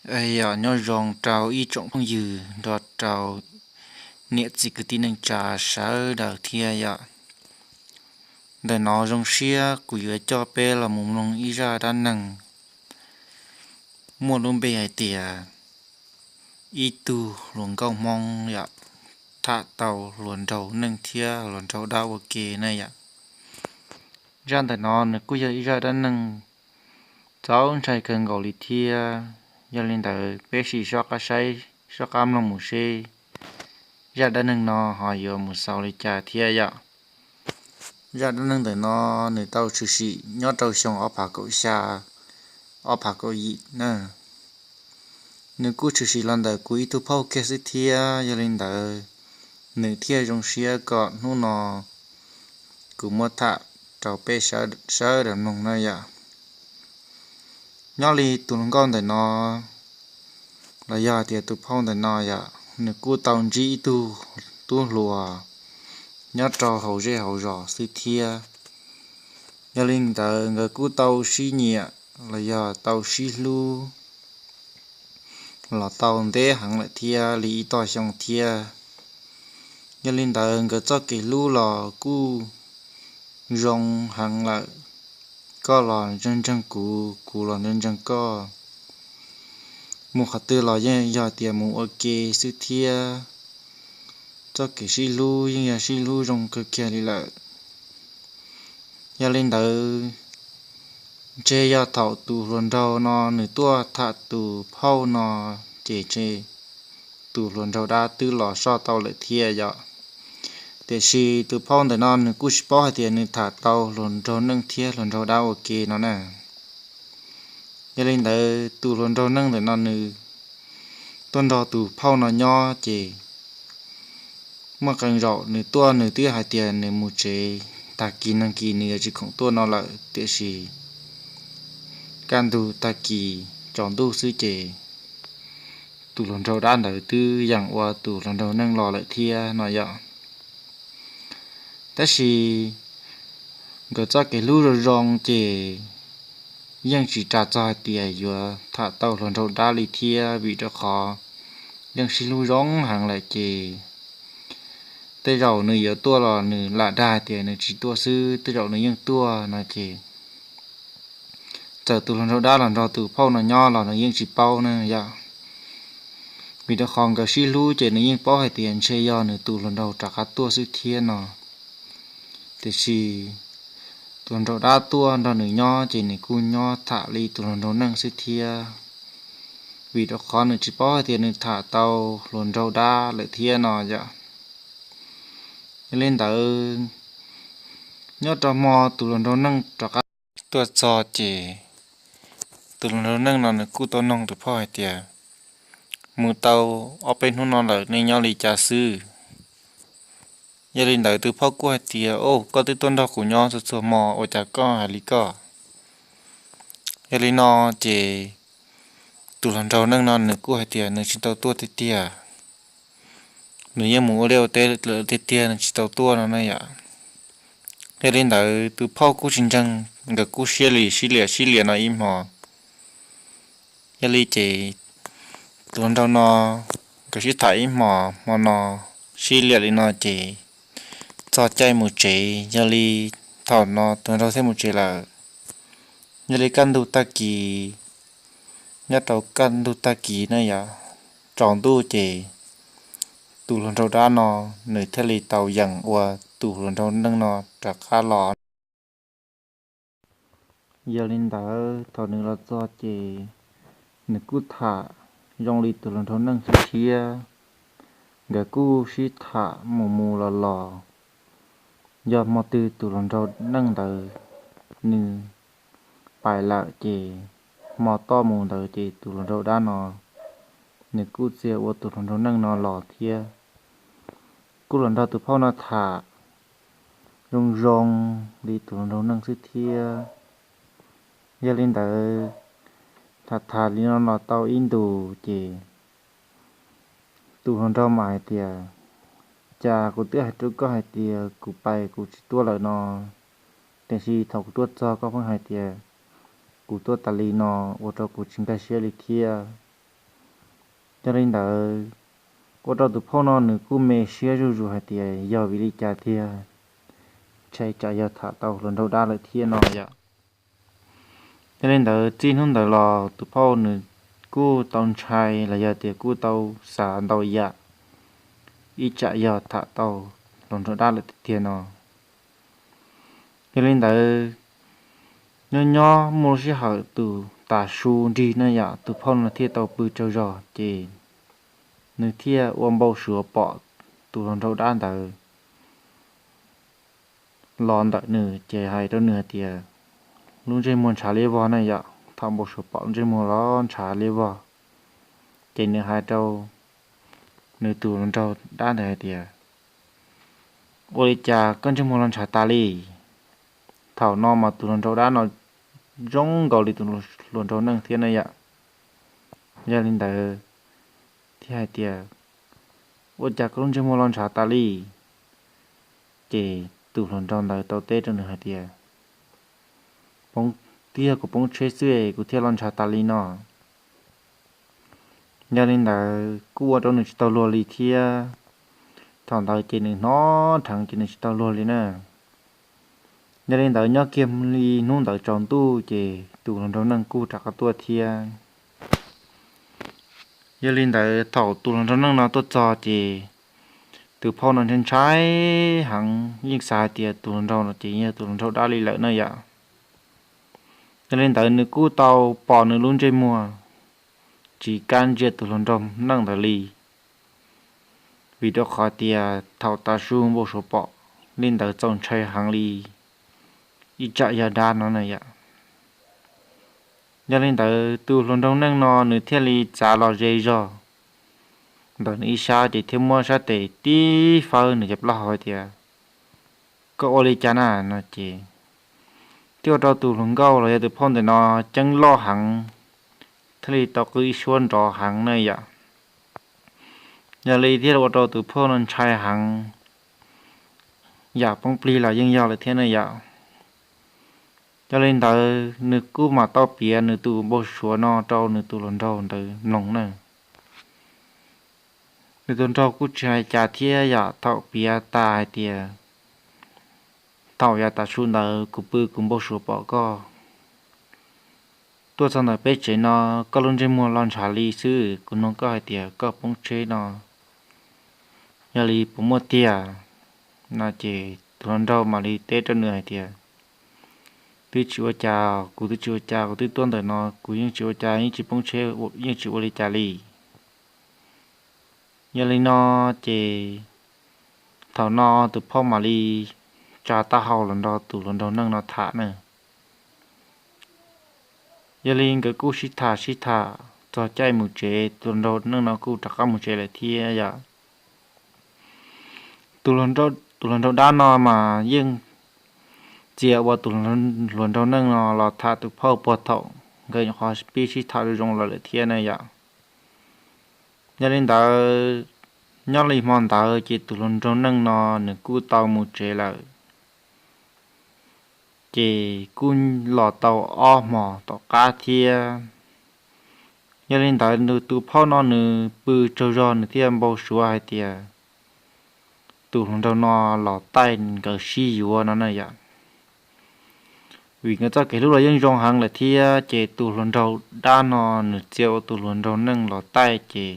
Yog nyob zoo rau ib tsoom phooj ywg nrog rau niam txiv kwv tij neej tsa sawv daws thiab yom. Ntawm no zoo siab kuv yuav coj peb los mus mloog ib zaj dab neeg muaj lub npe hais tias ib tug hluas nkauj Hmoob yom, tham tau hluas nraug neej thiab hluas nraug dab ua ke na yom. Zaj ntawm no nws kuj yog ib zaj dab neeg txaus ntshai kawg nkaus li thiab. Yog li ntawd peb sim soj qab saib, soj qab mloog mus seb zaj dab neeg no ho yuav mus xaus li cas thiab yom. Zaj dab neeg ntawm no nws tau tshwm sim nyob rau xyoo ob phav kaum xya, ob phav kaum yim na. Nws kuj tshwm sim los ntawm kuv ib tug phauj kiag xwb thiab. Yog li ntawd nws thiaj zoo siab kom hnub no kuv muab tham rau peb sawv daws mloog na yom. Nyob li tus hluas nkauj ntawm no, los yog tias tus phauj ntawm no yom, nws kuj tau ntsib ib tug tub hluas nyob rau hauv zej hauv zos xwb thiab. Yog li ntawd nkawd kuj tau sib nyiam los yog tau sib hlub los tau ntev heev lawm thiab li ib tog xyoo thiab. Yog li ntawd nkawd txoj kev hlub los kuj zoo heev lawm, koj los ntseeg ntseeg kuv, kuv los ntseeg ntseeg koj. Mus qhov twg los yeej yog tias mus ua ke xwb thiab. Txoj kev sib hlub yeej yog sib hlub zoo kawg kiag li lawm. Yog li ntawd, ntshe yog thaum tus hluas nraug no nws tuaj tham tus phauj no, ces ntshe tus hluas nraug dab twb los soj tau lawm thiab yom. Tiam sis tus phauj ntawm no nws kuj tsis paub hais tias nws tham tau hluas nraug neej thiab hluas nraug dab ua ke no na. Yog li ntawd tus hluas nraug neej ntawm no nws tuaj nrog tus phauj no nyob ces muaj qee zaum nws tuaj nws twb hais tias nws mus tsev, tag kis nag kis nws yuav tsis khoom tuaj no lawm. Tiam sis kaj ntug tag kis tsaus ntuj xwb ces tus hluas nraug dab ntawd twb yeem ua tus hluas nraug neej los lawm thiab no yom. Tab sis nkawd txoj kev hlub zoo zoo ces yeej tsis ras txog hais tias yuav tham tau hluas nraug dab li thiab, vim rau qhov yeej sib hlub zoo heev lawm ces tej zaum nws yuav tuaj los nws lam dag hais tias nws tsis tuaj xwb, tej zaum nws yeej tuaj no ces txawm tus hluas nraug dab los nrog tus phauj no nyob los nws yeej tsis paub ne yom. Vim rau qhov nkawd sib hlub ces nws yeej paub hais tias ntshe yog nws tus hluas nraug rov qab tuaj xwb thiab no. Tiam sis tus hluas nraug dab tuaj nrog nws nyob ces nws kuj nyob tham li tus hluas nraug neej xwb thiab, vim rau qhov nws tsis paub hais tias nws tham tau hluas nraug dab lawm thiab no yom. Yog li ntawd, nyob rau hmo tus hluas nraug neej rov qab tuaj txog ces tus hluas nraug neej no nws kuj tau noog tus phauj hais tias, mus tau ob peb hnub no lawm nej nyob li cas xwb? Yog li ntawd tus phauj kuj hais tias, o, koj twb tuaj nrog kuv nyob txhua txhua hmo, ua cas koj hais li koj? Yog li no ces tus hluas nraug neej no nws kuj hais tias nws tsis tau tuaj tiag tiag, nws yeej mus ua liaj ua teb lawm tiag tiag, nws tsis tau tuaj no na yom. Yog li ntawd tus phauj kuj tsis ntseeg, nkawd kuj sib liam sib liam sib liam no ib hmos. Yog li ces tus hluas nraug no nkawd sib tham ib hmos, hmo no sib liam li no ces txog caij mus tsev. Yog li thaum no tus hluas nraug thiaj mus tsev lawm. Yog li kaj ntug tag kis, nyob rau kaj ntug tag kis na yom, tsaus ntuj ces tus hluas nraug dab no nws thiaj li tau yeem ua tus hluas nraug neej no rov qab los. Yog li ntawd thaum nws los txog ces nws kuj tham zoo li tus hluas nraug neej xwb thiab. Nkawd kuj sib tham mus mus los los. Yog hmo twg tus hluas nraug neej ntawd nws pais lawm ces hmo toj mus ntawd ces tus hluas nraug dab no nws kuj txia ua tus hluas nraug neej no los thiab. Kuj los nrog tus phauj no tham zoo zoo li tus hluas nraug neej xwb thiab. Yog li ntawd, tham tham li no los tau ib ntus ces tus hluas nraug mam hais tias, cas kuv twb hais rau koj hais tias kuv pais kuv tsis tuaj lawm no, tiam sis thaum kuv tuaj txog koj pheej hais tias kuv tuaj tas li no, ua rau kuv tsis nkag siab li thiab. Yog li ntawd, ua rau tus phauj no nws kuj me siab zuj zus hais tias yog vim li cas tiag, ntshai tsam yog tham tau hluas nraug dab lawm thiab no yom. Yog li ntawd txij hnub ntawd los tus phauj nws kuj tau ntshai los yog tias kuj tau xav ntau yam, ib tsam yog tham tau hluas nraug dab lawm tiag tiag no. Yog li ntawd, nyob nyob muaj lub sij hawm tus tav su nrig na yom, tus phauj no thiaj tau pw tsaug zog ces nws thiaj ua npau suav pom tus hluas nraug dab ntawd los ntawm nws ces hais rau nws hais tias, lub ntsej muag ntshav liab vog na yom, thaum npau suav pom lub ntsej muag los ntshav liab vog. Ces nws hais rau nws tus hluas nraug dab ntawd hais tias, ua li cas koj ntsej muag los ntshav tas li? Thaum no mas tus hluas nraug dab no zoo nkaus li tus hluas nraug neej thiab na yom. Yog li ntawd thiaj hais tias, ua cas koj lub ntsej muag los ntshav tas li? Ces tus hluas nraug ntawd tau teb rau nws hais tias, poob, twb yog kuv poob tsheb xwb es kuv thiaj los ntshav tas li no. Yog li ntawd kuj ua rau nws tsis tau luag li thiab. Thaum ntawd ces nws hnov dheev ces nws tsis tau luag li na. Yog li ntawd nyob kiag li hnub ntawd tsaus ntuj ces tus hluas nraug neej kuj rov qab tuaj thiab. Yog li ntawd thaum tus hluas nraug neej no tuaj txog ces tus phauj no ntshai ntshai heev, yeej xav hais tias tus hluas nraug no ces yog tus hluas nraug dab li lawm na yom. Yog li ntawd nws kuj tau pom nws lub ntsej muag tsis kam ntsia tus hluas nraug neej ntawd li, vim rau qhov tias thaum tav su npau suav pom li ntawd txaus ntshai heev li, ib tsam yog dab no na yom. Yog li ntawd tus hluas nraug neej no nws thiaj li txav los ze zog ntawm nws ib sab ces thiaj muab sab tes tib fawb nws cov plaub hau hais tias, koj ua li cas na? No ces thiaj ua rau tus hluas nkauj los yog tus phauj ntawm no ceeb loj heev, thiaj li tau qw ib suab nrov heev na yom. Yog li thiaj ua rau tus phauj no ntshai heev, yam poob plig los yeej yog lawm thiab na yom. Yog li ntawd nws kuj mam tau piav nws tus npau suav no rau nws tus hluas nraug ntawd mloog na. Nws tus hluas nraug kuj tsis hais cas thiab yom, thaum piav tas hais tias, thaum yav tav su ntawd kuv pw kuv npau suav pom koj tuaj txog ntawm peb tsev no, koj lub ntsej muag los ntshav li xwb, kuv nug koj hais tias koj poob tsheb no yog li puas muaj tiag? No ces tus hluas nraug mam li teb rau nws hais tias, twb tsis ua cas, kuv twb tsis ua cas, kuv twb tuaj ntawm no kuv yeej tsis ua cas, yeej tsis poob tsheb, yeej tsis ua li cas li. Yog li no ces thaum no tus phauj mam li tsa taub hau los nrog tus hluas nraug neej no tham na. Yog li nkawd kuj sib tham sib tham txog caij mus tsev, tus hluas nraug neej no kuj rov qab mus tsev lawm thiab yom. Tus hluas nraug, tus hluas nraug dab no mas yeej txia ua tus hluas nraug neej no los tham tus phauj puag thaum nkawd nyuam qhuav pib sib tham zoo zoo lawm lawm thiab na yom. Yog li ntawd, nyob li hmo ntawd ces tus hluas nraug neej no nws kuj tau mus tsev lawm, ces kuj los tau ob hmos tom qab thiab. Yog li ntawd nws tus phauj no nws pw tsaug zog nws thiaj npau suav hais tias tus hluas nraug no los taij nkawd sib yuav no na yom. Vim nkawd txoj kev hlub los yeej zoo heev lawm thiab ces tus hluas nraug dab no nws txia ua tus hluas nraug neej los taij ces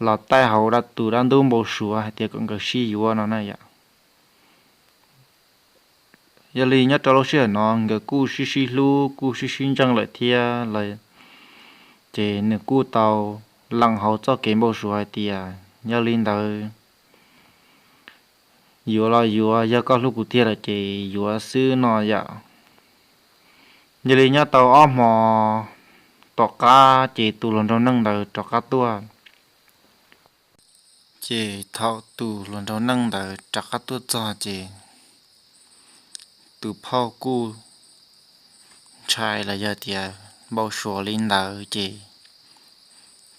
los taij hauv tus dab ntub npau suav hais tias kom nkawd sib yuav no na yom. Yog li nyob rau lub sij hawm no nkawd kuj sib sib hlub kuj sib sib ntseeg lawm thiab lawm, ces nws kuj tau lees hauv txoj kev npau suav hais tias yog li ntawd yuav los yuav, yog koj hlub kuv tiag lawm ces yuav xwb no yom. Yog li nyob tau ob hmo tom qab ces tus hluas nraug neej ntawd rov qab tuaj. Ces thaum tus hluas nraug neej ntawd rov qab tuaj txog ces tus phauj kuj ntshai los yog tias npau suav li ntawd ces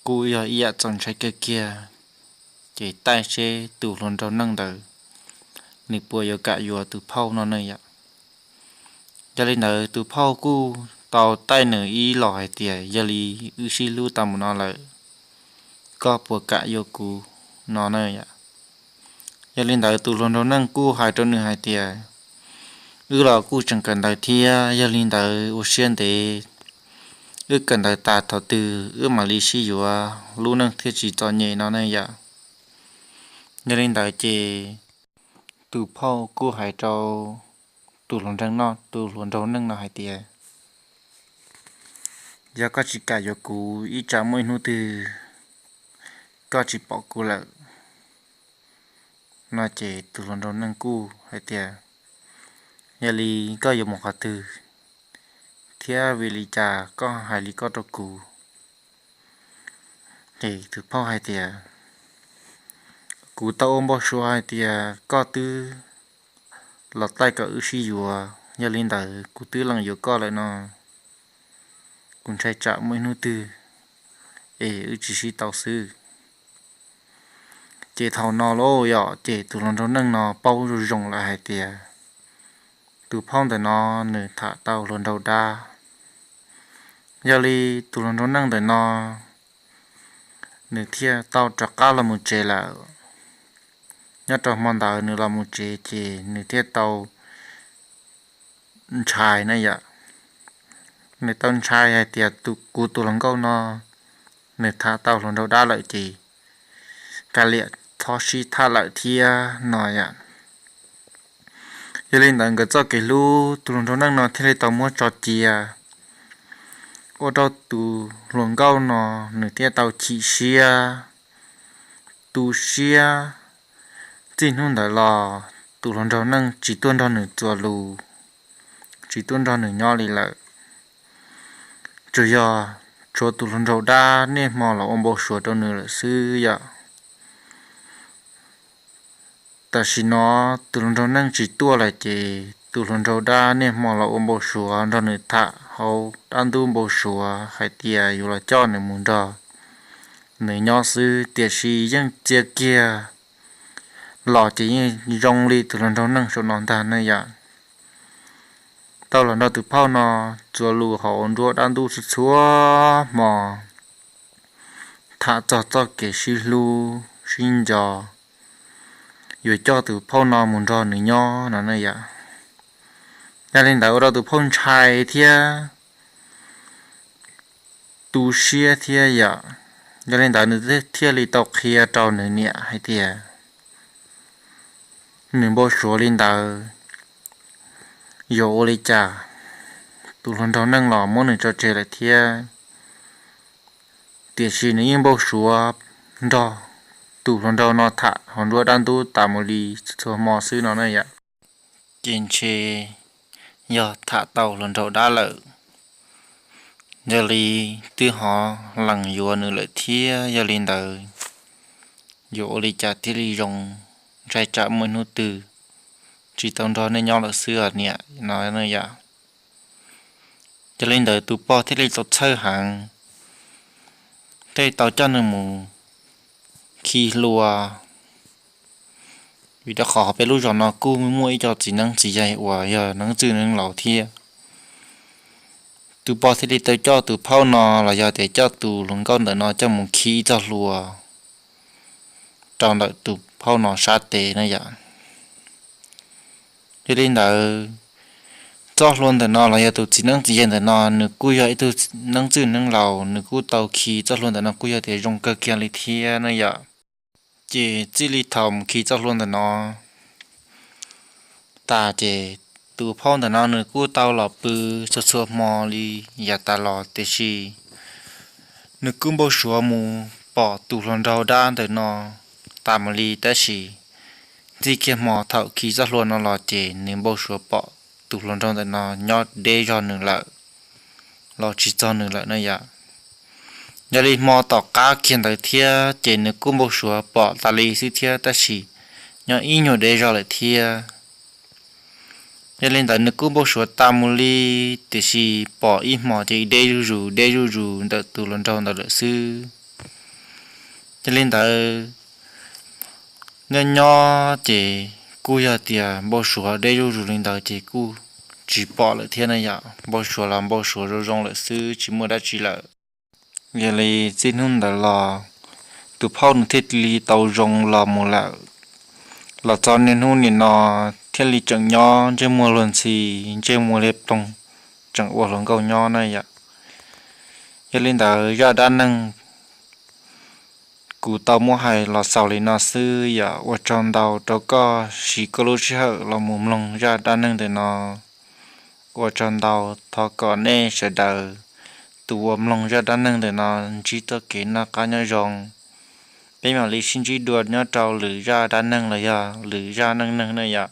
kuj yog ib yam txaus ntshai kawg kiag, ces taij seb tus hluas nraug neej ntawd nws puas yuav kam yuav tus phauj no ne yom. Yog li ntawd tus phauj kuj tau taij nws ib los hais tias yog li wb sib hlub tau mus no lawm, koj puas kam yuav kuv no na yom. Yog li ntawd tus hluas nraug neej kuj hais rau nws hais tias, wb los kuj tseem kawm ntawv thiab, yog li ntawd ua siab ntev, wb kawm ntawv tas thaum twg wb mam li sib yuav, lub neej thiaj tsis txom nyem no ne yom. Yog li ntawd ces tus phauj kuj hais rau tus hluas nraug no, tus hluas nraug neej no hais tias, yog koj tsis kam yuav kuv, ib tsam muaj ib hnub twg koj tsis pom kuv lawm no ces tus hluas nraug neej kuj hais tias, yog li koj yuav mus qhov twg thiab vim li cas koj hais li koj rau kuv? Ces tus phauj hais tias, kuv tau ua npau suav hais tias koj twb los taij kom wb sib yuav, yog li ntawd kuv twb lees yuav koj lawm no, kuv ntshai tsam muaj ib hnub twg es wb tsis sib tau xwb. Ces thaum no lauj yom, ces tus hluas nraug neej no paub zoo zoo lawm hais tias tus phauj ntawm no nws tham tau hluas nraug dab. Yog li tus hluas nraug neej ntawm no nws thiaj tau rov qab los mus tsev lawm. Nyob rau hmo ntawd nws los mus tsev ces nws thiaj tau ntshai na yom. Nws tau ntshai hais tias kuv tus hluas nkauj no nws tham tau hluas nraug dab lawm ces kav liam txhob sib tham lawm thiab no yom. Yog li ntawd nkawd txoj kev hlub tus hluas nraug neej no thiaj li tau muab tso cia, ua rau tus hluas nkauj no nws thiaj tau chim siab, tu siab. Txij hnub ntawd los tus hluas nraug neej tsis tuaj nrog nws txuas lus, tsis tuaj nrog nws nyob li lawm. Tsuas yog tshuav tus hluas nraug dab niaj hmo los ua npau suav rau nws lawm xwb yom. Tam sim no tus hluas nraug neej tsis tuaj lawm ces tus hluas nraug dab niaj hmo los ua npau suav nrog nws tham hauv dab ntub npau suav hais tias yuav los coj nws mus nrog nws nyob xwb, tiam sis yeej txia kiag los ces yeej zoo li tus hluas nraug neej saum no ntag ne yom. Tau los nrog tus phauj no txuas lus hauv nruab dab ntub txhua txhua hmo, tham txog txoj kev sib hlub sib nco, yuav coj tus phauj no mus nrog nws nyob no ne yom. Yog li ntawd ua rau tus phauj ntshai thiab tu siab thiab yom. Yog li ntawd nws thiaj li tau qhia rau nws niam hais tias nws npau suav li ntawd, yuav ua li cas, tus hluas nraug neej los muab nws tso tseg lawm thiab. Tiam sis nws yeej npau suav nrog tus hluas nraug no tham hauv nruab dab ntub tas mus li txhua hmo xwb no ne yom. Ces ntshe yog tham tau hluas nraug dab lawm, yog li twb ho lees yuav nws lawm thiab, yog li ntawd yuav ua li cas thiaj li zoo, ntshai tsam muaj ib hnub twg tsis tau nrog nej nyob lawm xwb os niam no yom. Yog li ntawd tus pog thiaj li txaus txhawj heev, thiaj li tau coj nws mus khi hlua, vim rau qhov peb lub zos no kuj muaj ib co txiv neeb txiv yaig uas yog neeb txwj neeb laus thiab. Tus pog thiaj li tau coj tus phauj no los yog tias coj tus hluas nkauj ntawm no coj mus khi ib txoj hlua rau ntawm tus phauj no sab tes na yom. Yog li ntawd, txoj hlua ntawm no los yog tus txiv neeb txiv yaig ntawm no nws kuj yog ib tug neeb txwj neeb laus, nws kuj tau khi txoj hlua ntawm no kuj yog tias zoo kawg kiag li thiab na yom. Ces txij li thaum mus khi txoj hlua ntawm no tas ces tus phauj ntawm no nws kuj tau los pw txhua txhua hmo li yav tas los, tiam sis nws kuj npau suav mus pom tus hluas nraug dab ntawm no tas mus li, tab sis txij kiag hmo thaum khi txoj hlua no los ces nws npau suav pom tus hluas nraug ntawm no nyob deb zog nws lawm, los tsis txog nws lawm na yom. Yog li hmo tom qab kiag ntawd thiab ces nws kuj npau suav pom tas li xwb thiab, tab sis nyob ib nyuag deb zog lawm thiab. Yog li ntawd nws kuj npau suav tas mus li, tiam sis pom ib hmos ces deb zuj zus deb zuj zus ntawm tus hluas nraug ntawd lawm xwb. Yog li ntawd nyob nyob ces kuj yog tias npau suav deb zuj zus li ntawd ces kuj tsis pom lawm thiab na yom. Npau suav los npau suav zoo zoo lawm xwb, tsis muaj dab tsi lawm. Yog li txij hnub ntawd los tus phauj nws thiaj li tau zoo los mus lawm. Los txog niaj hnub nim no thiaj li tseem nyob ntsej muag luag ntxhi, ntsej muag liab ploog, tseem ua hluas nkauj nyob na yom. Yog li ntawd zaj dab neeg kuv tau muab hais los xaus li no xwb yom. Ua tsaug ntau rau koj siv koj lub sij hawm los mus mloog zaj dab neeg ntawm no. Ua tsaug ntau, thov kom nej sawv daws tus uas mloog zaj dab neeg ntawm no ntsib txoj kev noj qab nyob zoo. Peb mam li sib ntsib dua nyob rau lwm zaj dab neeg los yog lwm zaj neej neeg na yom.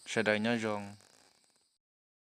Sawv daws nyob zoo.